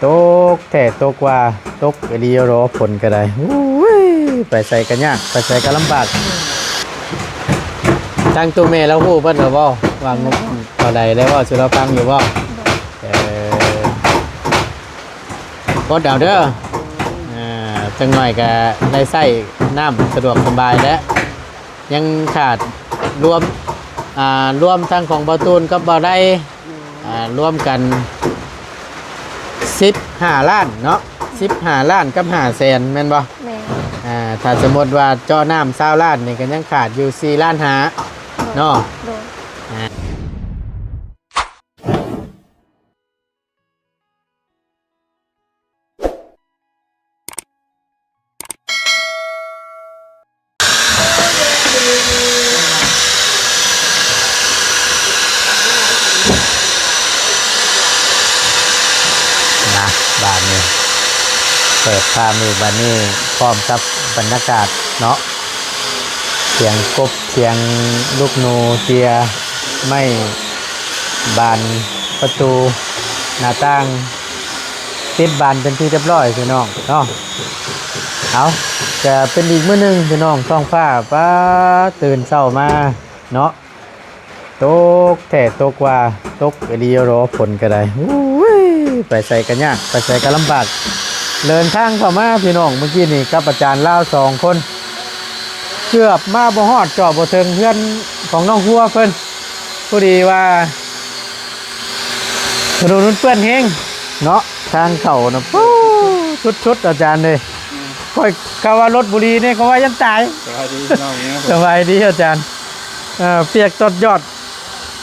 ຕົກແທ້ຕົກວ່າ ຕົກອີ່ຫຼີເນາະ ຝົນກໍໄດ້. ໂອ້ຍ ໄປໃສກໍຍາກ ໄປໃສກໍລຳບາກ. ທາງໂຕແມ່ລາວຮູ້ເບິດແລ້ວບໍ່ ວ່າງົບເທົ່າໃດ ໄດ້ເວົ້າສູ່ລາວຟັງຢູ່ບໍ່? ເອີ ອົດເອົາເດີ ອ່າ ຈັກໜ້ອຍກໍໄດ້ໃຊ້ນ້ຳສະດວກສະບາຍແລ້ວ. ຍັງຂາດລວມ ອ່າ ລວມທັງຂອງບ່າວຕູນກັບບ່າວໄດ ອ່າ ລວມກັນສິບຫ້າລ້ານເນາະ ສິບຫ້າລ້ານກັບຫ້າແສນ ແມ່ນບໍ່? ແມ່ນ. ອ່າ ຖ້າສົມມຸດວ່າເຈາະນ້ຳຊາວລ້ານນີ້ ກໍຍັງຂາດຢູ່ສີ່ລ້ານຫ້າເນາະ. ໂດຍ. ມາ ບາດນີ້ ເປີດພາບນີ້ ບາດນີ້ ພ້ອມກັບບັນຍາກາດເນາະ ສຽງກົບ ສຽງລູກໜູເຈຍ ໄມ້ບານ ປະຕູ ໜ້າຕ່າງ ຕິດບານເປັນທີ່ຮຽບຮ້ອຍພີ່ນ້ອງເນາະ. ເອົາ ກະເປັນອີກມື້ໜຶ່ງພີ່ນ້ອງ ທ້ອງຟ້າ ປ້າ ຕື່ນເຊົ້າມາເນາະ ຕົກແທ້ຕົກວ່າ ຕົກອີ່ຫຼີເນາະ ຝົນກໍໄດ້. ໂອ້ຍ ໄປໃສກໍຍາກ ໄປໃສກໍລຳບາກ. ເດີນທາງເຂົ້າມາພີ່ນ້ອງ ມື້ກີ້ນີ້ກັບອາຈານລາວສອງຄົນ ເກືອບມາບໍ່ຮອດ ເຈາະບໍ່ເຖິງເຮືອນຂອງນ້ອງຄົວເພິ່ນ ພໍດີວ່າ ຖະໜົນມັນເປື້ອນແຮງເນາະ ທາງເຂົ້ານະ ໂອ້ ສຸດໆ ອາຈານເອີຍ. ອືມ ຂ້ອຍ ຄຳວ່າລົບບຸລີນີ້ ຂ້ອຍວ່າຢ້ານຕາຍ. ສະບາຍດີພີ່ນ້ອງເນາະ ສະບາຍດີອາຈານ. ເອີ ປຽກຕົດຍອດ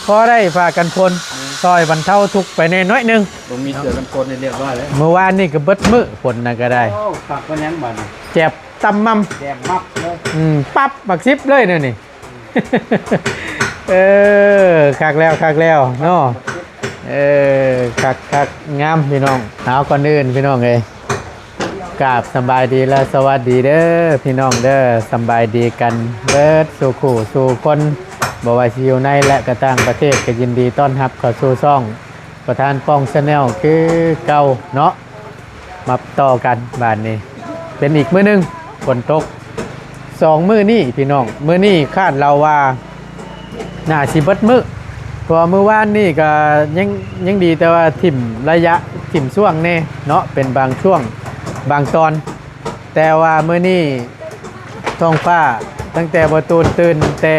ພໍໄດ້ຜ້າກັນຝົນ ອືມ ຊ່ອຍບັນເທົາທຸກໄປແດ່ໜ້ອຍໜຶ່ງ. ຕ້ອງມີເສື້ອກັນຝົນໃຫ້ຮຽບຮ້ອຍເລີຍ. ມື້ວານນີ້ກໍເບິດມື້ ຝົນນະກໍໄດ້. ໂອ້ ຄັກປານຫຍັງບາດນີ້ ແຈບຕຳມຳ ແຈບມັບເລີຍ. ອືມ ປັບ ໝາກສິບເລີຍແນວນີ້. ເອີ ຄັກແລ້ວ ຄັກແລ້ວເນາະ. ເອີ ຄັກ ຄັກ ງາມພີ່ນ້ອງ. ເອົາ ກ່ອນອື່ນພີ່ນ້ອງເອີຍ ກາບສະບາຍດີ ແລະ ສະຫວັດດີເດີພີ່ນ້ອງເດີ. ສະບາຍດີກັນເບິດສູ່ຄູ່ສູ່ຄົນ ບໍ່ວ່າຊິຢູ່ໃນ ແລະ ກະຕ່າງປະເທດ ກໍຍິນດີຕ້ອນຮັບເຂົ້າສູ່ຊ່ອງປະທານປ່ອງ Channel ຄືເກົ່າເນາະ. ມາຕໍ່ກັນບາດນີ້ ເປັນອີກມື້ໜຶ່ງ ຝົນຕົກສອງມື້ນີ້ພີ່ນ້ອງ. ມື້ນີ້ຄາດເດົາວ່າໜ້າຊິເບິດມື້ ເພາະວ່າມື້ວານນີ້ກໍຍັງ ຍັງດີແຕ່ວ່າຖິ້ມໄລຍະ ຖິ້ມຊ່ວງແດ່ເນາະ ເປັນບາງຊ່ວງບາງຕອນ. ແຕ່ວ່າມື້ນີ້ທ້ອງຟ້າ ຕັ້ງແຕ່ບ່າວຕູນຕື່ນແຕ່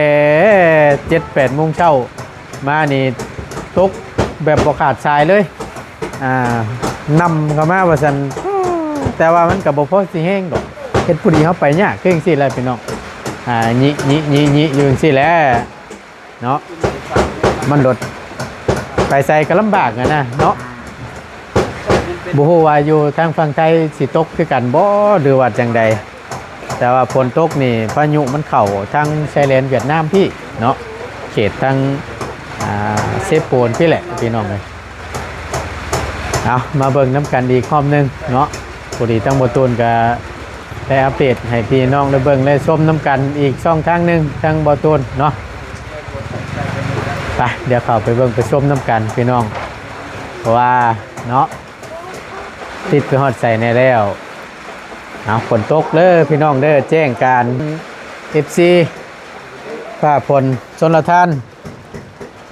ເຈັດແປດໂມງເຊົ້າ ມານີ້ຕົກແບບບໍ່ຂາດສາຍເລີຍ ອ່າ ນຳເຂົ້າມາວ່າຊັ້ນ. ແຕ່ວ່າມັນກໍບໍ່ພໍຊິແຮງດອກ ເຮັດຜູ້ດີເຮົາໄປຍາກຄືຈັ່ງຊີ້ແຫຼະພີ່ນ້ອງ. ອ່າ ຍິ ຍິ ຍິ ຍິຢູ່ຈັ່ງຊີ້ແຫຼະເນາະ ມັນໂດດ ໄປໃສກໍລຳບາກຫັ້ນນະເນາະ. ບໍ່ຮູ້ວ່າຢູ່ທາງຝັ່ງໄທຊິຕົກຄືກັນບໍ່ ຫຼືວ່າຈັ່ງໃດ? ແຕ່ວ່າຝົນຕົກນີ້ ພາຍຸມັນເຂົ້າທາງຊາຍແດນຫວຽດນາມພີ້ເນາະ ເຂດທາງ ອ່າ ເຊໂປນພີ້ແຫຼະພີ່ນ້ອງເອີຍ. ເອົາ ມາເບິ່ງນຳກັນອີກຮອບໜຶ່ງເນາະ. ພໍດີທາງບ່າວຕູນກະໄດ້ອັບເດດໃຫ້ພີ່ນ້ອງໄດ້ເບິ່ງໄດ້ຊົມນຳກັນອີກຊ່ອງທາງໜຶ່ງ ທາງບ່າວຕູນເນາະ. ໄປ ດຽວເຂົ້າໄປເບິ່ງໄປຊົມນຳກັນພີ່ນ້ອງ ເພາະວ່າເນາະ ຕິດໄປຮອດໃສແດ່ແລ້ວ. ເອົາ ຝົນຕົກເດີພີ່ນ້ອງເດີ ແຈ້ງການ ເອັຟຊີ ຟ້າຝົນຊົນລະທານ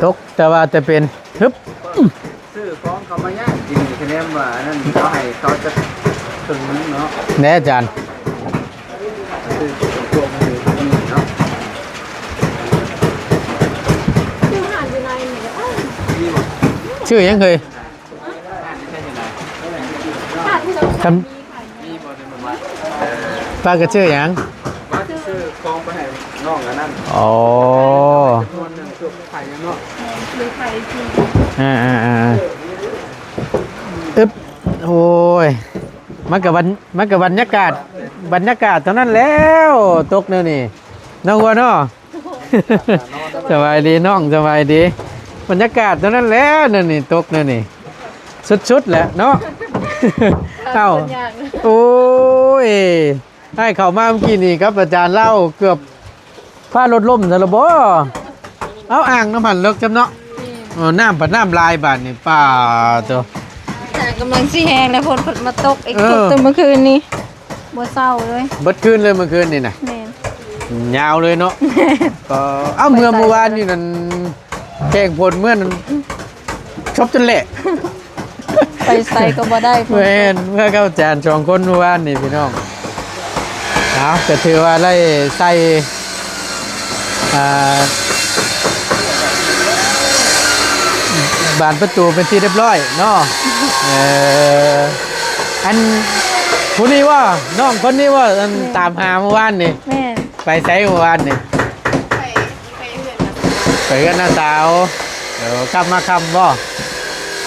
ຕົກແຕ່ວ່າແຕ່ເປັນ ຮຶບ ຊື້ຂອງເຂົ້າມາຍ່າງກິນ ຄະແນນວ່າອັນນັ້ນ ເຂົາໃຫ້ເຂົາຈັກເຄິ່ງໜຶ່ງເນາະ ແນ່ອາຈານ. ຊື້ຂອງພວກນີ້ເນາະ ຊື້ຫຍັງເຮີ້ຍ? ຄັນ ປ້າກໍຊື່ຫຍັງ? ວ່າຊິຊື້ຂອງໄປໃຫ້ນ້ອງອັນນັ້ນ. ອໍ ຈຳນວນໜຶ່ງ ເພື່ອໄປເນາະ ຫຼືໄປທີ່ ອ່າໆໆ ອຶບ ໂອ້ຍ ມັນກໍບັນ ມັນກໍບັນຍາກາດ ບັນຍາກາດເທົ່ານັ້ນແລ້ວ ຕົກແນວນີ້ ນ້ອງຫົວເນາະ. ສະບາຍດີນ້ອງ ສະບາຍດີ. ບັນຍາກາດເທົ່ານັ້ນແຫຼະ ນັ້ນນີ້ ຕົກນັ້ນນີ້ ສຸດໆແຫຼະເນາະ. ເອົ້າ ໂອ້ຍ ອ້າຍເຂົ້າມາເມື່ອກີ້ນີ້ກັບອາຈານລາວ ເກືອບພາລົດລົ້ມຊັ້ນລະບໍ? ເອົາ ອ່າງນ້ຳຫັ້ນເລິກຊ່ຳເນາະ. ເອີ ນ້ຳພັດນ້ຳຫຼາຍບາດນີ້ ປ້າໂຕ. ກຳລັງຊິແຮງແລ້ວ ຝົນເພິ່ນມາຕົກອີກ ເອີ ຕົກແຕ່ມື້ຄືນນີ້ ບໍ່ເຊົາເລີຍ ເບິດຄືນເລີຍມື້ຄືນນີ້ນະ. ແມ່ນ ຍາວເລີຍເນາະ. ກໍ ເອົ້າ ເມື່ອ ເມື່ອວານນີ້ນັ້ນ ແຂ່ງຝົນເມື່ອນັ້ນ ຊົບຈົນແຫຼະ ໄປໃສກໍບໍ່ໄດ້. ແມ່ນ ເມື່ອກັບອາຈານສອງຄົນເມື່ອວານນີ້ພີ່ນ້ອງ. ເອົາ ກໍຖືວ່າໄດ້ໃສ່ ອ່າ ບານປະຕູເປັນທີ່ຮຽບຮ້ອຍເນາະ. ເອີ ອັນ ຜູ້ນີ້ບໍ່ ນ້ອງຄົນນີ້ບໍ່ ອັນ ແມ່ນ ຕາມຫາເມື່ອວານນີ້? ແມ່ນ ໄປໃສເມື່ອວານນີ້? ໄປ ໄປເຮືອນນ້າສາວ. ເອີ ກັບມາຄ່ຳບໍ່?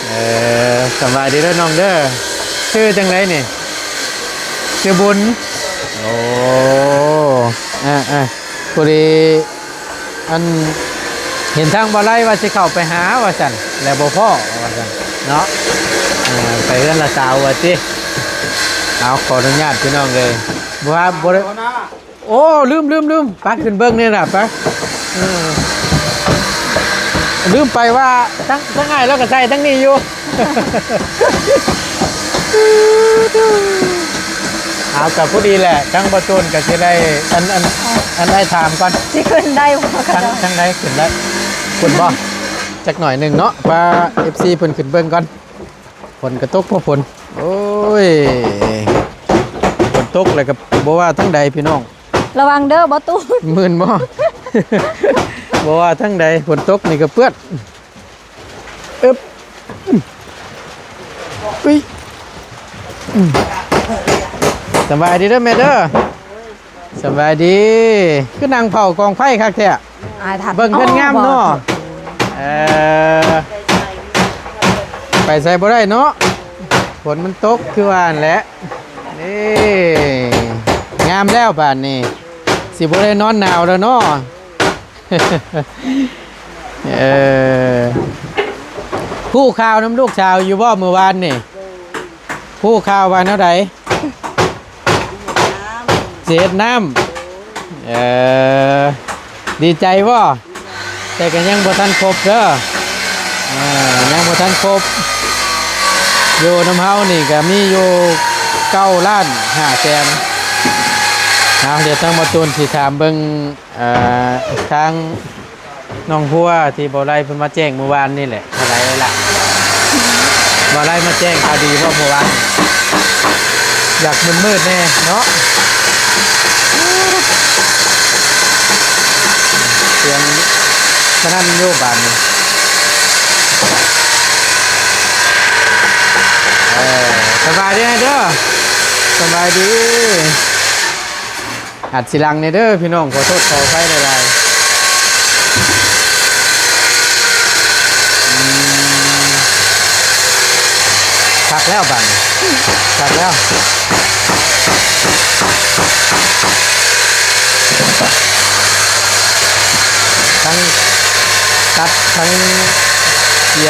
ເອີ ສະບາຍດີເດີນ້ອງເດີ. ຊື່ຈັ່ງໃດນີ້? ຊື່ບຸນ. ໂອ້ ເອີໆ ພໍດີ ອັນ ເຫັນທາງບ່າວໄລວ່າຊິເຂົ້າໄປຫາວ່າຊັ້ນ ແລ້ວບໍ່ພໍ້ວ່າຊັ້ນເນາະ. ເອີ ໄປເຮືອນນ້າສາວວ່າຕິ. ເອົາ ຂໍອະນຸຍາດພີ່ນ້ອງເອີຍ ບໍ່ວ່າ ບໍ່ໄດ້ ໂອ້ ລືມໆໆ ໄປຂຶ້ນເບິ່ງນີ້ລະ ໄປ. ເອີ ລືມໄປວ່າທັງ ທັງອ້າຍລາວກໍໃສ່ທັງນີ້ຢູ່. ເອົາ ກໍພໍດີແຫຼະ ທັງບໍ່ຕູນກໍຊິໄດ້ ອັນ ອັນ ອັນອ້າຍຖາມກ່ອນ ຊິຂຶ້ນໄດ້ບໍ່? ທາງ ທາງໃດຂຶ້ນໄດ້? ພຸ້ນບໍ່? ຈັກໜ້ອຍໜຶ່ງເນາະ ພາເອັຟຊີເພິ່ນຂຶ້ນເບິ່ງກ່ອນ. ຝົນກໍຕົກ ພໍຝົນ ໂອ້ຍ ຝົນຕົກແລ້ວກໍບໍ່ວ່າທາງໃດພີ່ນ້ອງ ລະວັງເດີບໍ່ຕູນ ມື່ນບໍ່? ບໍ່ວ່າທາງໃດ ຝົນຕົກນີ້ກໍເປື້ອນ. ອຶບ ອຸ້ຍ ສະບາຍດີເດີແມ່ເດີ. ສະບາຍດີ ຄືນັ່ງເຝົ້າກອງໄຟຄັກແທ້. ອາຍ ເບິ່ງເຮືອນງາມເນາະ. ເອີ ໄປໃສບໍ່ໄດ້ເນາະ ຝົນມັນຕົກຄືວ່າຫັ້ນແຫຼະ. ນີ້ ງາມແລ້ວບາດນີ້ ຊິບໍ່ໄດ້ນອນໜາວແລ້ວເນາະ. ເອີ ຮູ້ຂ່າວນຳລູກສາວຢູ່ບໍ່ມື້ວານນີ້? ຮູ້ຂ່າວວ່າແນວໃດ? ຊິເຮັດນ້ຳ ເອີ ດີໃຈບໍ່? ແຕ່ກໍຍັງບໍ່ທັນຄົບເດີ ເອີ ຍັງບໍ່ທັນຄົບ. ຢູ່ນຳເຮົານີ້ກໍມີຢູ່ເກົ້າລ້ານຫ້າແສນ. ເອົາ ດຽວທາງໝໍຕູນຊິຖາມເບິ່ງ ເອີ ທາງນ້ອງຫົວທີ່ບໍ່ໄດ້ເພິ່ນມາແຈ້ງມື້ວານນີ້ແຫຼະ ເທົ່າໃດລະ? ບໍ່ໄດ້ມາແຈ້ງຂ່າວດີບໍ່ມື້ວານ? ຢາກມືດໆແດ່ເນາະ. ສຽງສະໜັ່ນຢູ່ບາດນີ້. ເອີ ສະບາຍດີເດີ ສະບາຍດີ. ອາດຊິຫຼັງແດ່ເດີພີ່ນ້ອງ ຂໍໂທດຂໍອະໄພຫຼາຍໆ. ອືມ ຄັກແລ້ວບາດນີ້ ຄັກແລ້ວ ທັງຕັດທັງເກຍ.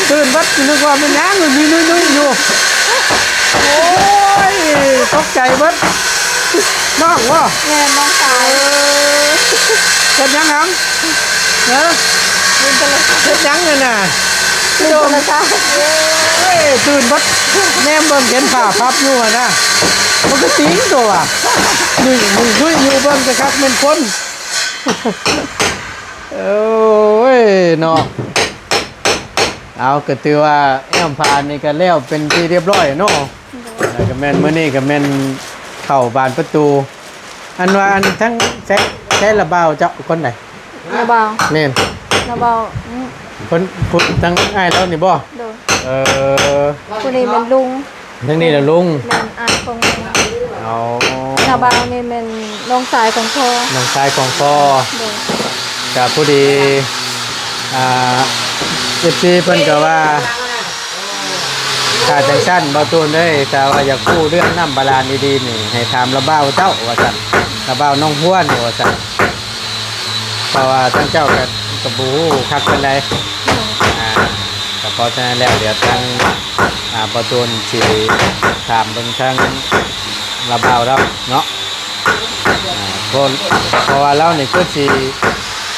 ຕື່ນເບິດ ນຶກວ່າແມ່ນຫຍັງ ນຸຍໆໆຢູ່. ໂອ້ຍ ຕົກໃຈເບິດ. ນ້ອງບໍ່? ແມ່ນ ນ້ອງສາວ. ເອີ ເຮັດຫຍັງຫັ້ນ? ຮະ? ຫຼິ້ນໂທລະສັບ. ເຮັດຫຍັງນັ້ນນະ? ຫຼິ້ນໂທລະສັບ. ໂອ້ຍ ຕື່ນເບິດ ແນມເບິ່ງເຫັນຜ້າພັບຢູ່ຫັ້ນນະ. ມັນຄືຕີງໂຕວ່າ ນຸຍໆຢູ່ ເບິ່ງຄັກໆແມ່ນຄົນ. ໂອ້ຍເນາະ ເອົາ ກໍຖືວ່າແອ້ມຜານນີ້ກໍແລ້ວເປັນທີ່ຮຽບຮ້ອຍເນາະ. ໂດຍ ແລ້ວກໍແມ່ນ ມື້ນີ້ກໍແມ່ນເຂົ້າບານປະຕູ. ອັນວ່າອັນທັງ ໃຊ້ ໃຊ້ລະບ່າວເຈົ້າຄົນໃດ? ລະບ່າວ ແມ່ນ ລະບ່າວ ອືມ ຄົນ ຄົນທາງອ້າຍລາວນີ້ບໍ່? ໂດຍ ເອີ ຜູ້ນີ້ແມ່ນລຸງ. ທາງນີ້ລະລຸງ ແມ່ນອ້າຍຂອງແມ່. ອໍ ລະບ່າວນີ້ແມ່ນນ້ອງຊາຍຂອງພໍ່ ນ້ອງຊາຍຂອງພໍ່. ໂດຍ ກະພໍດີ ອ່າ ເອັຟຊີເພິ່ນກະວ່າ ຖ້າຈັ່ງຊັ້ນ ບ່າວຕູນເອີຍ ຖ້າວ່າຢາກຮູ້ເລື່ອງນ້ຳບາດານດີໆນີ້ ໃຫ້ຖາມລະບ່າວເຈົ້າວ່າຊັ້ນ ລະບ່າວໜອງຫ້ວນວ່າຊັ້ນ. ເພາະວ່າທາງເຈົ້າກໍ ກໍບໍ່ຮູ້ຄັກປານໃດ. ໂດຍ ອ່າ ກໍເພາະສະນັ້ນແລ້ວ ດຽວທາງ ອ່າ ບ່າວຕູນຊິຖາມເບິ່ງທາງລະບ່າວລາວເນາະ. ອ່າ ເພາະ ເພາະວ່າລາວນີ້ຄືຊິ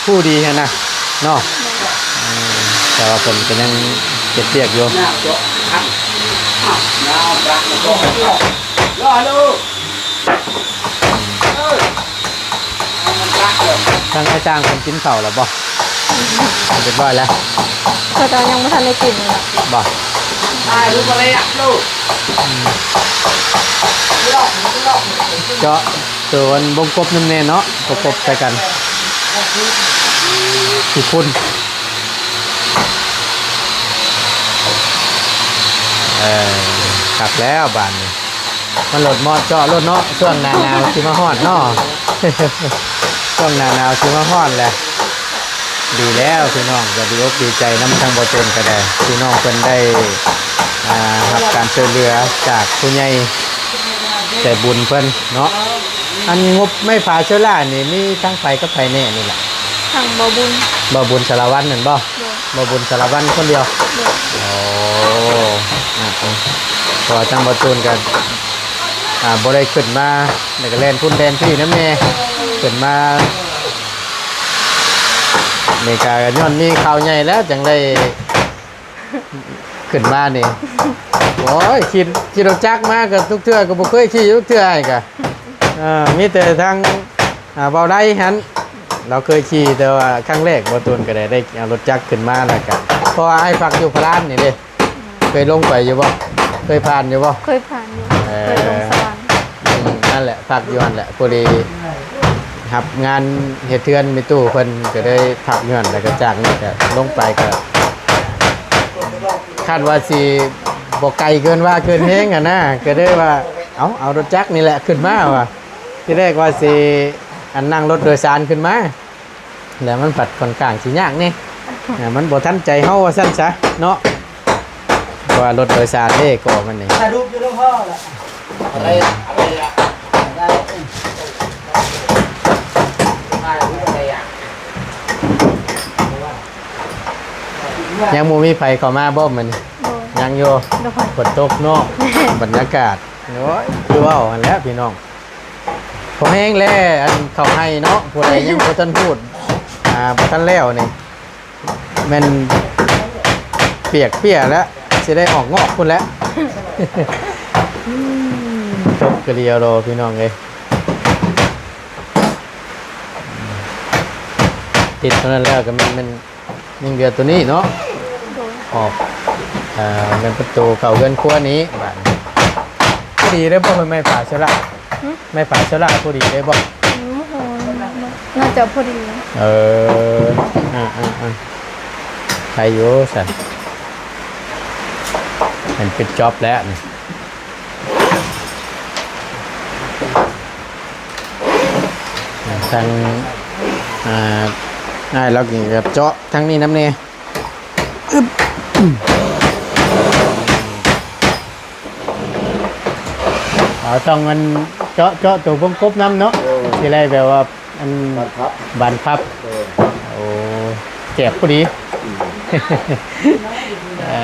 ຮູ້ດີຫັ້ນນະ. ເນາະ ເອີ ແຕ່ວ່າເພິ່ນກໍຍັງເຮັດວຽກຢູ່. ທາງອ້າຍຈ້າງເພິ່ນກິນເຂົ້າແລ້ວບໍ່? ຮຽບຮ້ອຍແລ້ວ. ຂ້ອຍກໍຍັງບໍ່ທັນໄດ້ກິນເລີຍ. ບໍ່? ເຈາະໂຕອັນວົງກົບນຳແດ່ເນາະ, ປະກົບໃສ່ກັນ. ຂີ້ຝຸ່ນ. ເອີ ຄັກແລ້ວບາດນີ້. ມັນໂລດເໝາະເຈາະໂລດເນາະ, ຊ່ວງໜ້າໜາວຊິມາຮອດເນາະ, ຊ່ວງໜ້າໜາວຊິມາຮອດແຫຼະ. ດີແລ້ວພີ່ນ້ອງ, ກໍດີອົກດີໃຈນຳທາງບໍ່ເຕັນກໍໄດ້, ພີ່ນ້ອງເພິ່ນໄດ້ ອ່າ ຮັບການຊ່ວຍເຫຼືອຈາກຜູ້ໃຫຍ່ໃຈບຸນເພິ່ນເນາະ. ອັນງົບໄມ້ຜາເຊື້ອລານີ້ມີທັງໃຜກັບໃຜແດ່ນີ້ລະ? ທັງບ່າວບຸນ. ບ່າວບຸນສາລະວັນນັ້ນບໍ່? ໂດຍ. ບ່າວບຸນສາລະວັນຄົນດຽວ? ໂດຍ. ໂອ້ ອາ ເພາະວ່າທາງບ່າວຕູນກໍ ອ່າ ບໍ່ໄດ້ຂຶ້ນມາ ແລ້ວກໍແລ່ນພຸ້ນແລ່ນພີ້ນຳແດ່ ຂຶ້ນມານີ້ກໍຍ້ອນມີຂ່າວໃຫຍ່ແລ້ວ ຈັ່ງໄດ້ຂຶ້ນມານີ້. ໂອ້ຍ ຂີ່ ຂີ່ລົດຈັກມາກໍທຸກເທື່ອກໍບໍ່ເຄີຍຂີ່ຈັກເທື່ອ ອ້າຍກະ ເອີ ມີແຕ່ທາງ ອ່າ ເວົ້າໄດ້ຫັ້ນ ລາວເຄີຍຂີ່ ແຕ່ວ່າຄັ້ງແລກບ່າວຕູນກໍໄດ້ ໄດ້ເອົາລົດຈັກຂຶ້ນມາ ແລ້ວກະ ເພາະວ່າອ້າຍພັກຢູ່ພະລານນີ້ເດ້. ເຄີຍລົງໄປຢູ່ບໍ່? ເຄີຍຜ່ານຢູ່ບໍ່? ເຄີຍຜ່ານຢູ່. ເອີ ເຄີຍລົງສະຫວັນ. ອືມ ນັ້ນແຫຼະ ພັກຢູ່ຫັ້ນແຫຼະ. ພໍດີຮັບງານເຮັດເຮືອນແມ່ຕູ້ເພິ່ນ ກໍເລີຍພັກຢູ່ຫັ້ນ. ແລ້ວກໍຈາກນີ້ກໍລົງໄປ ກໍຄາດວ່າຊິບໍ່ໄກເກີນວ່າເກີນແຮງຫັ້ນນະ, ກໍເລີຍວ່າ ເອົາ ເອົາລົດຈັກນີ້ແຫຼະຂຶ້ນມາວ່າ. ທີແລກວ່າຊິ ອັນ ນັ່ງລົດໂດຍສານຂຶ້ນມາ ແລ້ວມັນພັດຂ້ອນຂ້າງຊິຍາກແດ່ ອ່າ ມັນບໍ່ທັນໃຈເຮົາວ່າຊັ້ນຊະເນາະ. ເພາະວ່າລົດໂດຍສານເດ້ກໍມັນນີ້ ຖ່າຍຮູບຢູ່ນຳພໍ່ລະ ອືມ ຍັງບໍ່ມີໃຜເຂົ້າມາບໍ່ມື້ນີ້? ບໍ່. ຍັງຢູ່? ໂດຍ. ຝົນຕົກເນາະ ບັນຍາກາດ ໂອ້ຍ ຄືເວົ້າຫັ້ນແຫຼະພີ່ນ້ອງ. ພໍແຮງແລ້ວ ອັນເຂົ້າໄຮ່ເນາະ ຜູ້ໃດຍັງບໍ່ທັນຮູດ ອ່າ ບໍ່ທັນແລ້ວນີ້ ແມ່ນປຽກເປຍແລ້ວ ຊິໄດ້ອອກງອກພຸ້ນແຫຼະ. ຕົກກະເລີຍໂລ ພີ່ນ້ອງເອີຍ. ຕິດຕົວນັ້ນແລ້ວກໍແມ່ນ ແມ່ນ ຍັງເຫຼືອຕົວນີ້ເນາະ. ໂດຍ. ອອກ ເອີ ແມ່ນປະຕູເຂົ້າເຮືອນຄົວນີ້ບາດນີ້. ພໍດີເດ້ບໍ່ ໄມ້ຝາໂຊລາ? ຫຶ? ໄມ້ຝາໂຊລາພໍດີເດ້ບໍ່? ອືມ ໂຫ ໜ້າຈະພໍດີ. ເອີ ອ່າໆໆ ໄດ້ຢູ່ຊັ້ນ ເຫັນປິດຈອບແລ້ວນີ້. ທາງ ອ່າ ອ້າຍລາວນີ້ກໍເຈາະທາງນີ້ນຳແດ່. ອຶບ ເອົາ ຕ້ອງອັນ ເຈາະ ເຈາະໂຕວົງກົບນຳເນາະ. ໂດຍ. ຊິໄດ້ແບບວ່າ ອັນ ບານພັບ ບານພັບ. ໂດຍ. ໂອ້ ແຈບພໍດີ. ອືມ ເອີ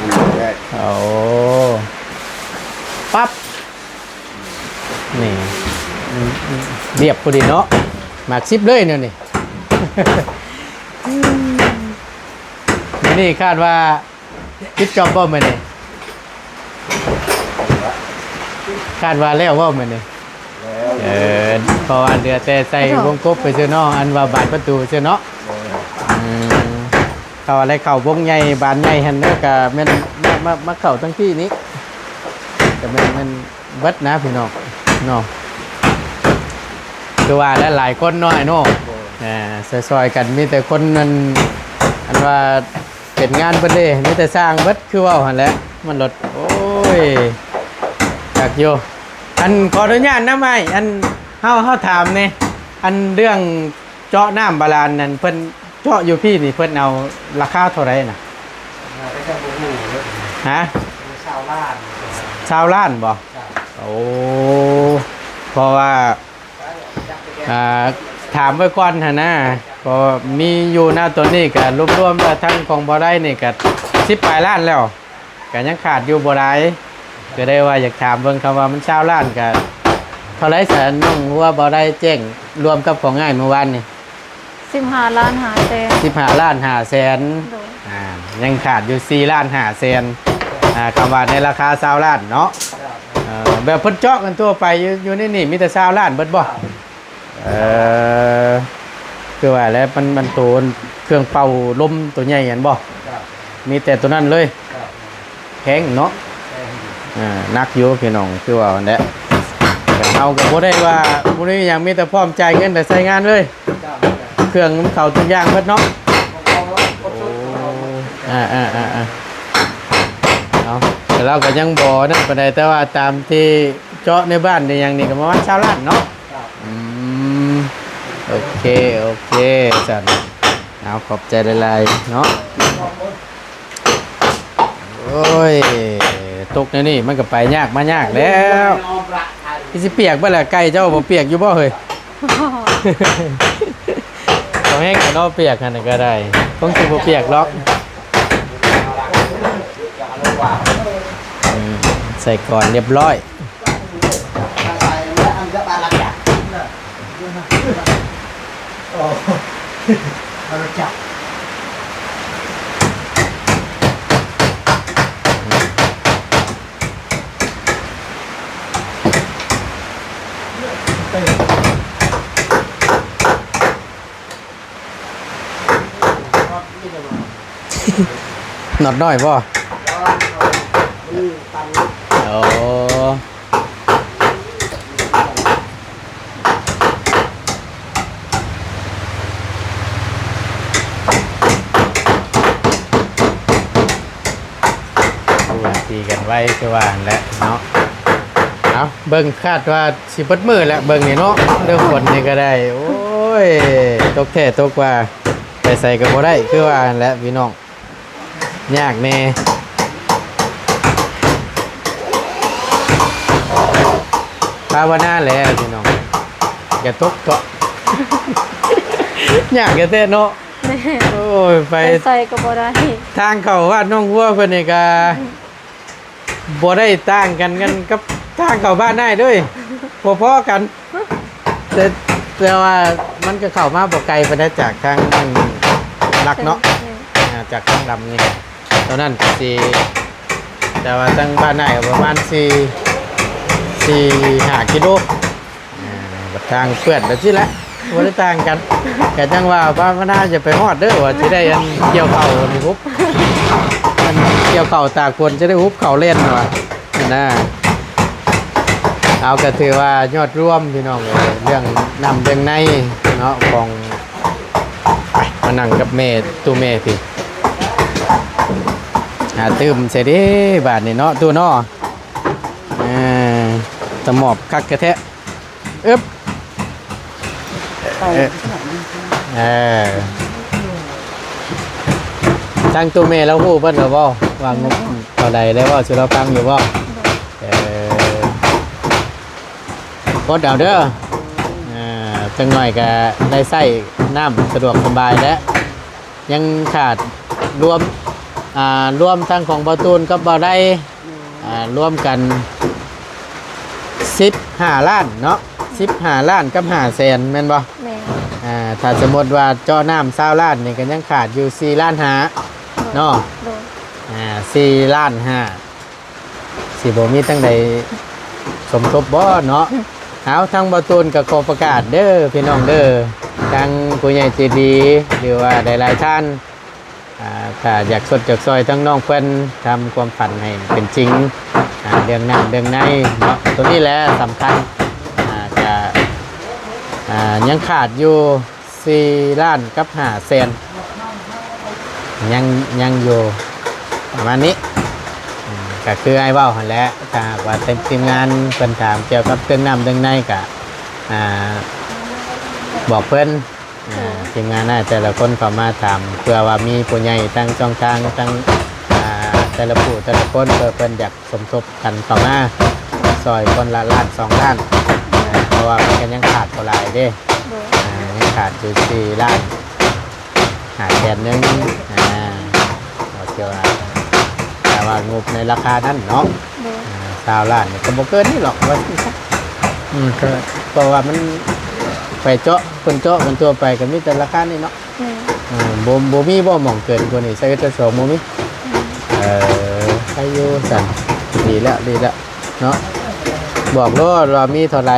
ອັນແລກ. ໂອ້ ປັບ ນີ້ ອືມ ອືມ ລຽບພໍດີເນາະ ໝາກສິບເລີຍແນວນີ້. ມື້ນີ້ຄາດວ່າປິດຈອບບໍ່ມື້ນີ້? ຄາດວ່າແລ້ວບໍ່ມື້ນີ້? ແລ້ວ. ເອີ ເພາະວ່າເຫຼືອແຕ່ໃສ່ວົງກົບໄປຊື່ເນາະ ອັນວ່າບານປະຕູຊື່ເນາະ. ໂດຍ. ອືມ ຖ້າວ່າໄດ້ເຂົ້າວົງໃຫຍ່ບານໃຫຍ່ຫັ້ນເດີ ກະແມ່ນມາ ມາ ມາເຂົ້າທັງທີ່ນີ້ ກະແມ່ນ ແມ່ນ ເບິດນະພີ່ນ້ອງເນາະ. ຄືວ່າຫຼາຍໆຄົນເນາະ ອ້າຍເນາະ. ໂດຍ. ເອີ ຊ່ອຍໆກັນ ມີແຕ່ຄົນນັ້ນ ອັນວ່າເປັນງານເພິ່ນເດ້ ມີແຕ່ຊ່າງເບິດ ຄືເວົ້າຫັ້ນແຫຼະ. ມັນລົດ ໂອ້ຍ ຄັກຢູ່. ອັນ ຂໍອະນຸຍາດນຳອ້າຍ ອັນ ເຮົາ ເຮົາຖາມແດ່ ອັນເລື່ອງ ເຈາະນ້ຳບາດານນັ້ນ ເພິ່ນເຈາະຢູ່ພີ້ນີ້ ເພິ່ນເອົາລາຄາເທົ່າໃດນະ? ເອີ ກໍຍັງບໍ່ຮູ້ເລີຍ. ຮະ? ຊາວລ້ານ. ຊາວລ້ານບໍ່? ໂອ້ ເພາະວ່າ ອ່າ ຖາມໄວ້ກ່ອນຫັ້ນນະ ເພາະມີຢູ່ນະ ຕອນນີ້ກໍລວມໆແລ້ວ ທັງຂອງບໍ່ໄດ້ນີ້ກໍສິບປາຍລ້ານແລ້ວ. ກໍຍັງຂາດຢູ່ບໍ່ຫຼາຍ ກໍໄດ້ວ່າຢາກຖາມເບິ່ງ ຄຳວ່າມັນຊາວລ້ານ ກໍເທົ່າໃດຊະ? ນ້ອງຫົວບໍ່ໄດ້ແຈ້ງລວມກັບຂອງອ້າຍມື້ວານນີ້. ສິ ສິບຫ້າລ້ານຫ້າແສນ ສິບຫ້າລ້ານຫ້າແສນ ໂດຍ ອ່າ ຍັງຂາດຢູ່ສີ່ລ້ານຫ້າແສນ ອ່າ ຄຳວ່າໃນລາຄາຊາວລ້ານເນາະ ເອີ ແບບເພິ່ນເຈາະກັນທົ່ວໄປຢູ່ ຢູ່ໃນນີ້ມີແຕ່ຊາວລ້ານເບິດບໍ່? ເອີ ຄືວ່າແຫຼະ ມັນ ມັນໂຕເຄື່ອງເປົ່າລົມໂຕໃຫຍ່ຫັ້ນບໍ່? ມີແຕ່ໂຕນັ້ນເລີຍ ແພງເນາະ ອ່າ ໜັກຢູ່ພີ່ນ້ອງ ຄືວ່າຫັ້ນແຫຼະ ເຮົາກໍບໍ່ໄດ້ວ່າ ບໍ່ໄດ້ຫຍັງ ມີແຕ່ພ້ອມຈ່າຍເງິນແລ້ວໃຊ້ງານເລີຍ ເຄື່ອງມັນເຂົ້າທຸກຢ່າງເບິດເນາະ ໂອ້ ອ່າໆໆໆ ເອົາ ແຕ່ລາວກໍຍັງບໍ່ນັ້ນປານໃດ ແຕ່ວ່າຕາມທີ່ເຈາະໃນບ້ານໃນຫຍັງນີ້ກໍປະມານຊາວລ້ານເນາະ ອືມ ໂອເຄ ໂອເຄ ຊັ້ນ ເອົາ ຂອບໃຈຫຼາຍໆເນາະ ໂອ້ຍ ຕົກແນວນີ້ມັນກໍໄປຍາກມາຍາກແລ້ວ ຄືຊິປຽກເບິດລະ ໄກ່ເຈົ້າບໍ່ປຽກຢູ່ບໍ່ເຮີ້ຍ? ເອົາແຮງເນາະ ປຽກຫັ້ນນະກໍໄດ້ ຄົງຊິບໍ່ປຽກດອກ ອືມ ໃສ່ກ່ອນລຽບຮ້ອຍ. ນັອດນ້ອຍບໍ່? ໂອ້ ຕົວຕີກັນໄວຄືວ່າຫັ້ນແຫຼະເນາະ ເອົາ ເບິ່ງ ຄາດວ່າຊິເບິດມື້ແຫຼະ ເບິ່ງນີ້ເນາະ ເລື່ອງຝົນນີ້ກໍໄດ້ ໂອ້ຍ ຕົກແທ້ຕົກວ່າ ໄປໃສກໍບໍ່ໄດ້ ຄືວ່າຫັ້ນແຫຼະພີ່ນ້ອງ ຍາກແດ່ ພາວະນາແຫຼະພີ່ນ້ອງ ຢ່າຕົກເທາະ ຍາກແທ້ໆເນາະ ແມ່ນ ໂອ້ຍ ໄປ ໄປໃສກໍບໍ່ໄດ້ ທາງເຂົ້າວັດໜອງຫົວເພິ່ນນີ້ກະ ບໍ່ໄດ້ຕ່າງກັນ ກັນກັບທາງເຂົ້າບ້ານອ້າຍເດີ ພໍໆກັນ ແຕ່ ແຕ່ວ່າມັນກໍເຂົ້າມາບໍ່ໄກປານໃດຈາກທາງຫຼັກເນາະ ແມ່ນ ອ່າ ຈາກທາງດຳນີ້ ຕອນນັ້ນກໍຊິ ແຕ່ວ່າທາງບ້ານອ້າຍກໍປະມານສີ່ ສີ່ຫ້າກິໂລ ອ່າ ບັດທາງເປື້ອນແບບຊີ້ແຫຼະ ບໍ່ໄດ້ຕ່າງກັນ ກະຈັ່ງວ່າພາວະນາຢ່າໄປຮອດເດີ ວ່າຊິໄດ້ອັນກ່ຽວເຂົ້ານີ້ຮຸບ ອັນກ່ຽວເຂົ້າຕາກຝົນຈະໄດ້ຮຸບເຂົ້າແລ່ນວ່າຫັ້ນນະ ເອົາ ກະຖືວ່າຍອດລວມພີ່ນ້ອງເອີຍ ເລື່ອງນ້ຳເລື່ອງໃນເນາະ ຂອງ ໄປ ມານັ່ງກັບແມ່ ຕູ້ແມ່ພີ້ ຫາຕື່ມໃສ່ເດ້ບາດນີ້ເນາະ ຕູ້ເນາະ ເອີ ຕະໝອບຄັກແທ້ໆ ອຶບ ເອີ ເອີ ທາງຕູ້ແມ່ລາວຮູ້ເບິດແລ້ວບໍ່ ວ່າງົບເທົ່າໃດ ໄດ້ເວົ້າສູ່ລາວຟັງຢູ່ບໍ່? ເອີ ອົດເອົາເດີ ອ່າ ຈັກໜ້ອຍກະໄດ້ໃຊ້ນ້ຳສະດວກສະບາຍແລ້ວ ຍັງຂາດລວມ ອ່າ ລວມທັງຂອງບ່າວຕູນກັບບ່າວໄດ ອ່າ ລວມກັນສິບຫ້າລ້ານເນາະ ສິບຫ້າລ້ານກັບຫ້າແສນແມ່ນບໍ່? ແມ່ນ ອ່າ ຖ້າສົມມຸດວ່າເຈາະນ້ຳຊາວລ້ານນີ້ ກໍຍັງຂາດຢູ່ສີ່ລ້ານຫ້າເນາະ ໂດຍ ອ່າ ສີ່ລ້ານຫ້າ ຊິບໍ່ມີທາງໃດສົມທົບບໍ່ເນາະ? ເອົາ ທາງບ່າວຕູນກໍຂໍປະກາດເດີພີ່ນ້ອງເດີ ທາງຜູ້ໃຫຍ່ໃຈດີ ຫຼືວ່າຫຼາຍໆທ່ານ ອ່າ ຖ້າຢາກຊົດຢາກຊ່ອຍທາງນ້ອງເພິ່ນ ທຳຄວາມຝັນໃຫ້ເປັນຈິງ ອ່າ ເລື່ອງນ້ຳເລື່ອງໃນເນາະ ໂຕນີ້ແຫຼະສຳຄັນ ອ່າ ກະ ອ່າ ຍັງຂາດຢູ່ ສີ່ລ້ານກັບຫ້າແສນ ຍັງ ຍັງຢູ່ປະມານນີ້ ອືມ ກະຄືອ້າຍເວົ້າຫັ້ນແຫຼະ ຖ້າຫາກວ່າທີມ ທີມງານເພິ່ນຖາມກ່ຽວກັບເລື່ອງນ້ຳເລື່ອງໃນກະ ອ່າ ບອກເພິ່ນ ອ່າ ທີມງານອ້າຍແຕ່ລະຄົນເຂົ້າມາຖາມ ເພື່ອວ່າມີຜູ້ໃຫຍ່ທາງຊ່ອງທາງ ທາງ ອ່າ ແຕ່ລະຜູ້ແຕ່ລະຄົນ ເພື່ອເພິ່ນຢາກ ສົມທົບກັນເຂົ້າມາຊ່ອຍຄົນລະລ້ານສອງລ້ານ ເພາະວ່າມັນກໍຍັງຂາດບໍ່ຫຼາຍເດ້ ໂດຍ ອ່າ ຍັງຂາດຢູ່ສີ່ລ້ານຫ້າແສນໜຶ່ງ ອ່າ ກໍຖືວ່າ ຖ້າວ່າງົບໃນລາຄານັ້ນເນາະ ໂດຍ ອ່າ ຊາວລ້ານນີ້ກໍບໍ່ເກີນນີ້ຫຼອກ ວ່າຊັ້ນຊະ ອືມ ກໍ ເພາະວ່າມັນ ໄປເຈາະ ເພິ່ນເຈາະກັນທົ່ວໄປກໍມີແຕ່ລາຄານີ້ເນາະ. ອືມ ເອີ ບໍ່ ບໍ່ມີບໍ່ໝ່ອງເກີນກວ່ານີ້ ຊາວເອັດ ຊາວສອງ ບໍ່ມີ? ອືມ ເອີ ໃຄຢູ່ຊັ້ນ ດີແລ້ວ ດີແລ້ວເນາະ. ບອກໂລດວ່າມີເທົ່າໃດ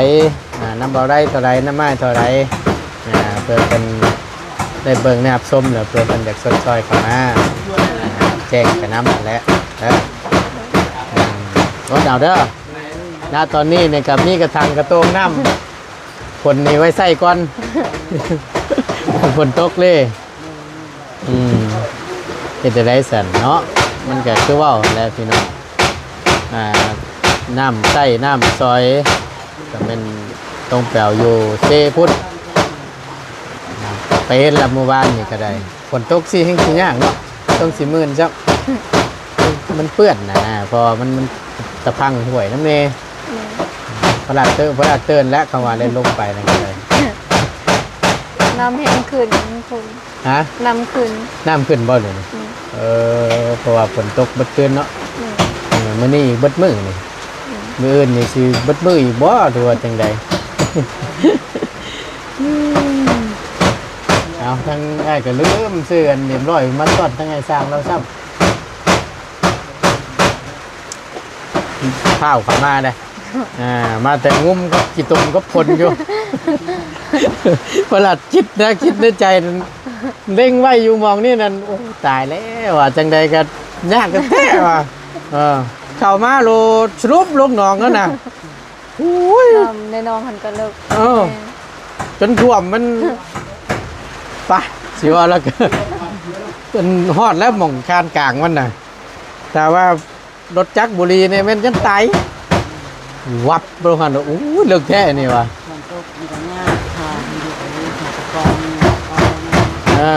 ອາ ນຳເບົາໄດ້ເທົ່າໃດ ນຳອ້າຍເທົ່າໃດ ອາ ເພື່ອເພິ່ນໄດ້ເບິ່ງໄດ້ຮັບຊົມ ແລ້ວເພື່ອເພິ່ນຢາກຊົດຊ່ອຍເຂົ້າມາ ອາ ແຈ້ງໄປນຳຫັ້ນແຫຼະເດີ. ອືມ ອົດເອົາເດີ ນະຕອນນີ້ນີ້ກໍມີກະຖັງກະໂຕງນ້ຳ ຝົນນີ້ໄວ້ໃຊ້ກ່ອນ ຝົນຕົກເດ້. ອືມ ເຮັດຈັ່ງໃດຊັ້ນເນາະ ມັນກໍຄືເວົ້າແຫຼະພີ່ນ້ອງ ອ່າ ນ້ຳໃຊ້ນ້ຳສອຍ ກໍແມ່ນຕ້ອງໄປເອົາຢູ່ເຊພຸ້ນ ໄປເຫັນລະມື້ວານນີ້ກໍໄດ້. ຝົນຕົກຊິແຮ່ງຊິຍາກເນາະ ຕ້ອງຊິມື່ນຊ້ຳ ມັນເປື້ອນນະ ເພາະວ່າມັນ ມັນຕະພັງຫ້ວຍນຳແດ່. ແມ່ນ ພະລາດເຕີນ ພະລາດເຕີນແຫຼະ ຄຳວ່າແລ່ນລົງໄປນັ້ນກໍໄດ້. ນ້ຳແຮ່ງຂຶ້ນ ມັນຄົນ ຮະ? ນ້ຳຂຶ້ນ ນ້ຳຂຶ້ນບໍ່ດຽວນີ້? ອືມ ເອີ ເພາະວ່າຝົນຕົກເບິດຄືນເນາະ. ແມ່ນ ເອີ ມື້ນີ້ອີກເບິດມື້ນີ້. ອືມ ມື້ອື່ນນີ້ຊິເບິດມື້ອີກບໍ່ ຫຼືວ່າຈັ່ງໃດ? ເອົາ ທາງອ້າຍກໍລືມຊື້ອັນເອັມຮ້ອຍມາຕ້ອນທາງອ້າຍຊ່າງລາວຊ້ຳ ພ້າວເຂົ້າມາເດ້ ອ່າ ມາແຕ່ງຸ້ມກັບຂີ້ຕົມກັບຝົນຢູ່ ປະຫຼາດຄິດນະ ຄິດໃນໃຈນັ້ນ ເລັງໄວ້ຢູ່ໝ່ອງນີ້ນັ້ນ ໂອ້ ຕາຍແລ້ວວ່າ ຈັ່ງໃດກໍຍາກແທ້ໆວ່າ ເອີ ເຂົ້າມາໂລດສະຫຼຸບລົງໜອງແລ້ວນະ. ໂອ້ຍ ນ້ຳໃນໜອງຫັ້ນກໍເລິກ ເອີ ແມ່ນ ຈົນຖ້ວມມັນ ປະ ຊິວ່າແລ້ວກໍ ຈົນຮອດແລ້ວໝ່ອງຄານກາງມັນນະ ຖ້າວ່າລົດຈັກບໍ່ດີນີ້ແມ່ນຈົນຕາຍ ວັບລົງຫັ້ນ. ໂອ້ຍ ເລິກແທ້ນີ້ວ່າ ຝົນຕົກມັນກໍຍາກ ຖ້າມັນຢູ່ ເອີ ຖ້າຕະກອນ ເອີ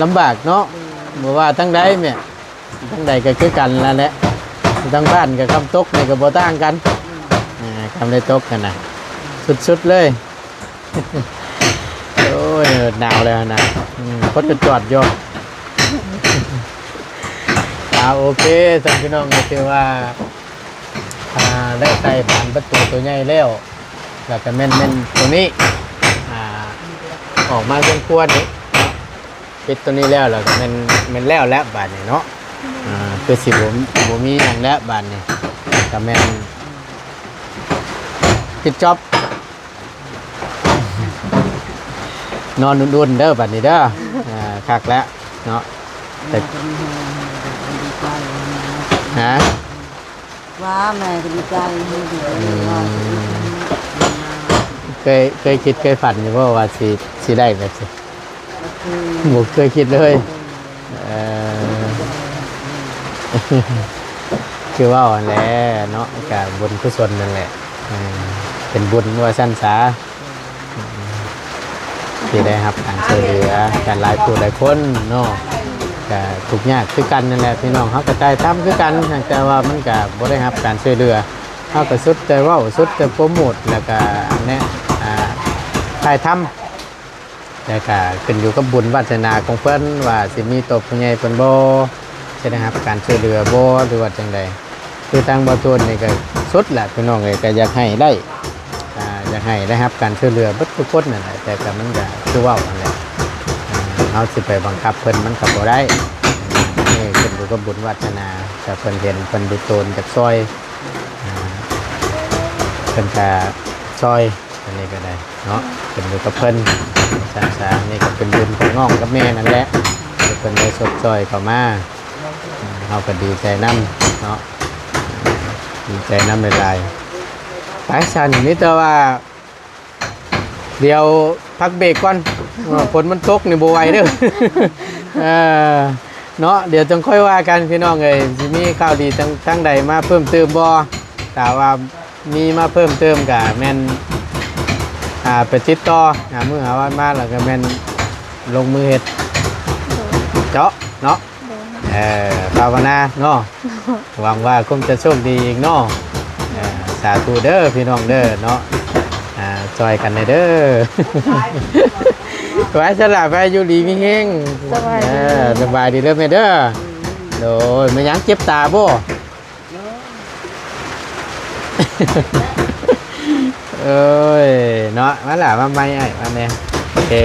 ລຳບາກເນາະ ເອີ ບໍ່ວ່າທາງໃດແມ່ ທາງໃດກໍຄືກັນລະແຫຼະ ທາງບ້ານກັບຄຳຕົກນີ້ກໍບໍ່ຕ່າງກັນ ອືມ ອ່າ ຄຳໄດ້ຕົກຫັ້ນນະ ສຸດໆເລີຍ. ໂອ້ຍ ໜາວແລ້ວນະ ອືມ ຄົນກໍຈອດຢູ່. ອ່າ ໂອເຄ ທ່ານພີ່ນ້ອງ ກໍຖືວ່າ ອ່າ ໄດ້ໃສ່ບານປະຕູຕົວໃຫຍ່ແລ້ວ ແລ້ວກໍແມ່ນ ແມ່ນຕົວນີ້ ອ່າ ອອກມາເຮືອນຄົວນີ້ ປິດຕົວນີ້ແລ້ວ ແລ້ວກໍແມ່ນ ແມ່ນແລ້ວແລ້ວບາດນີ້ເນາະ. ອ່າ ຄືຊິບໍ່ ບໍ່ມີຫຍັງແລ້ວບາດນີ້ ກໍແມ່ນປິດຈອບ ນອນອຸ່ນໆເດີບາດນີ້ເດີ. ອ່າ ຄັກແລ້ວເນາະ ແຕ່ ຮະ? ວ່າແມ່ກໍດີໃຈ ອືມ ເຄີຍ ເຄີຍຄິດເຄີຍຝັນຢູ່ບໍ່ວ່າຊິ ຊິໄດ້ແບບນີ້? ບໍ່ເຄີຍ ບໍ່ເຄີຍຄິດເລີຍ. ເອີ ຄືເວົ້າຫັ້ນແຫຼະເນາະ ກະບຸນກຸສົນນັ້ນແຫຼະ ເອີ ເປັນບຸນວ່າຊັ້ນສາ. ທີ່ໄດ້ຮັບການຊ່ວຍເຫຼືອກັນຫຼາຍຜູ້ຫຼາຍຄົນເນາະ ກະທຸກຍາກຄືກັນນັ້ນແຫຼະພີ່ນ້ອງ. ເຮົາກະຖ່າຍທຳຄືກັນ ແຕ່ວ່າມັນກະບໍ່ໄດ້ຮັບການຊ່ວຍເຫຼືອ ເຮົາກະສຸດແຕ່ເວົ້າ ສຸດແຕ່ໂປຣໂມດ ແລ້ວກະແນະ ອ່າ ຖ່າຍທຳ ແລ້ວກະຂຶ້ນຢູ່ກັບບຸນວາດສະໜາຂອງເພິ່ນວ່າຊິມີຕໍ່ຜູ້ໃຫຍ່ເພິ່ນບໍ່ ຊິໄດ້ຮັບການຊ່ວຍເຫຼືອບໍ່ ຫຼືວ່າຈັ່ງໃດ. ຄືທາງບ່າວໂຈນນີ້ກໍສຸດແຫຼະພີ່ນ້ອງເອີຍ ກໍຢາກໃຫ້ໄດ້ ອ່າ ຢາກໃຫ້ໄດ້ຮັບການຊ່ວຍເຫຼືອເບິດທຸກຄົນນັ້ນແຫຼະ ແຕ່ກໍມັນກໍຄືເວົ້າຫັ້ນແຫຼະ ເຮົາຊິໄປບັງຄັບເພິ່ນມັນກໍບໍ່ໄດ້ ເອີ ຂຶ້ນຢູ່ກັບບຸນວາດສະໜາ ຖ້າເພິ່ນເຫັນເພິ່ນດູໂຕນຈາກຊ່ອຍ ເພິ່ນກໍຊ່ອຍ ອັນນີ້ກໍໄດ້ເນາະ ຂຶ້ນຢູ່ກັບເພິ່ນ ຊັ້ນສາ ນີ້ກໍເປັນບຸນຂອງນ້ອງກັບແມ່ນັ້ນແຫຼະ ທີ່ເພິ່ນໄດ້ຊົດຊ່ອຍເຂົ້າມາ ເຮົາກໍດີໃຈນຳເນາະ ດີໃຈນຳຫຼາຍໆ. ໄປຊັ້ນ ມີແຕ່ວ່າ ດຽວພັກເບຣກກ່ອນ ເອີ ຝົນມັນຕົກນີ້ບໍ່ໄຫວເດີ ເອີ ເນາະ ດຽວຈັ່ງຄ່ອຍວ່າກັນພີ່ນ້ອງເອີຍ ຊິມີຂ່າວດີທາງ ທາງໃດມາເພີ່ມເຕີມບໍ່ ຖ້າວ່າ ມີມາເພີ່ມເຕີມກະແມ່ນ ອ່າ ໄປຕິດຕໍ່ຫາມື້ຫາວັນມາ ແລ້ວກະແມ່ນລົງມືເຮັດ ໂດຍ ເຈາະເນາະ ໂດຍ ເອີ ພາວະນາເນາະ ຫວັງວ່າຄົງຈະໂຊກດີອີກເນາະ ເອີ ສາທຸເດີພີ່ນ້ອງເດີເນາະ ອ່າ ຊ່ອຍກັນແດ່ເດີ ໄວ້ສະຫຼະ ໄວ້ຢູ່ດີມີແຮງ ສະບາຍດີ ເອີ ສະບາຍດີເດີແມ່ເດີ ໂດຍ ແມ່ນຫຍັງເຈັບຕາບໍ່? ເອີ ເອີຍ ເນາະ ມາລະ ມາໃໝ່ອ້າຍ ມາແດ່ ເອີ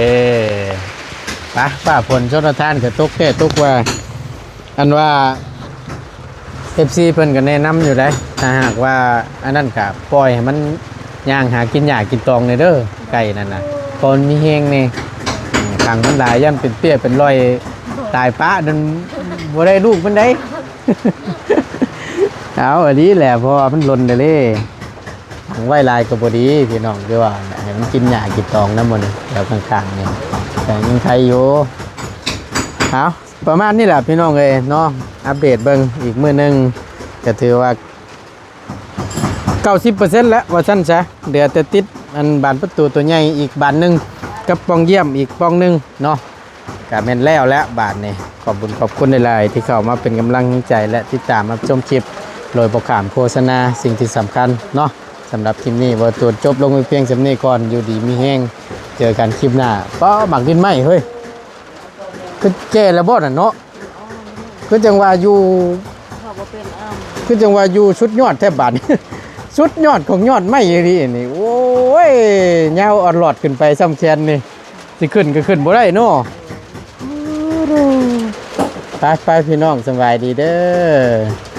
ປະ ຟ້າຝົນຊົນລະທານກໍຕົກແທ້ຕົກວ່າ ອັນວ່າ ເອັຟຊີ ເພິ່ນກໍແນະນຳຢູ່ໃດ໋ ຖ້າຫາກວ່າອັນນັ້ນກໍປ່ອຍໃຫ້ມັນຍ່າງຫາກິນຫຍ້າກິນຕອງແດ່ເດີ ໄກ່ນັ້ນນະ ເພາະມັນມີແຮງແດ່ ອືມ ຂັງມັນຫຼາຍ ຢ້ານເປັນເປ້ຍເປັນລອຍ ຕາຍປະນັ້ນ ບໍ່ໄດ້ລູກມັນໃດ໋. ເອົາ ອັນນີ້ແຫຼະ ເພາະວ່າມັນຫຼົ່ນເດ້ ຂັງໄວ້ຫຼາຍກໍບໍ່ດີພີ່ນ້ອງ ຄືວ່າໃຫ້ມັນກິນຫຍ້າກິນຕອງນຳໝົດນີ້ ແຖວຂ້າງໆນີ້ ແຕ່ຍັງໄຄຢູ່. ເອົາ ປະມານນີ້ແຫຼະພີ່ນ້ອງເອີຍເນາະ ອັບເດດເບິ່ງອີກມື້ໜຶ່ງ ກໍຖືວ່າເກົ້າສິບເປີເຊັນແລ້ວວ່າຊັ້ນຊະ ເຫຼືອແຕ່ຕິດອັນບານປະຕູຕົວໃຫຍ່ອີກບານໜຶ່ງ ກັບປ່ອງຢ້ຽມອີກປ່ອງໜຶ່ງເນາະ ກະແມ່ນແລ້ວແຫຼະບາດນີ້. ຂອບບຸນຂອບຄຸນຫຼາຍໆ ທີ່ເຂົ້າມາເປັນກຳລັງແຮງໃຈ ແລະ ຕິດຕາມຮັບຊົມຄລິບ ໂດຍບໍ່ຂ້າມໂຄສະນາ. ສິ່ງທີ່ສຳຄັນເນາະ ສຳລັບຄລິບນີ້ ບໍ່ຕົວນ ຈົບລົງໄປພຽງສ່ຳນີ້ກ່ອນ. ຢູ່ດີມີແຮງ ເຈີກັນຄລິບໜ້າ. ປ້າ ໝາກດິນໄມ້ເຮີ້ຍ ຄືແກ່ແລ້ວບໍ່ນັ້ນເນາະ? ຄືຈັ່ງວ່າຢູ່ ຄືຈັ່ງວ່າຢູ່ສຸດຍອດແທ້ບາດນີ້ ສຸດຍອດຂອງຍອດໄມ້ອີ່ຫຼີນີ້. ໂອ້ຍ ຍາວອອດຫຼອດຂຶ້ນໄປສ່ຳແຂນນີ້ ຊິຂຶ້ນກໍຂຶ້ນບໍ່ໄດ້ເນາະ. ໄປໆ ພີ່ນ້ອງ ສະບາຍດີເດີ.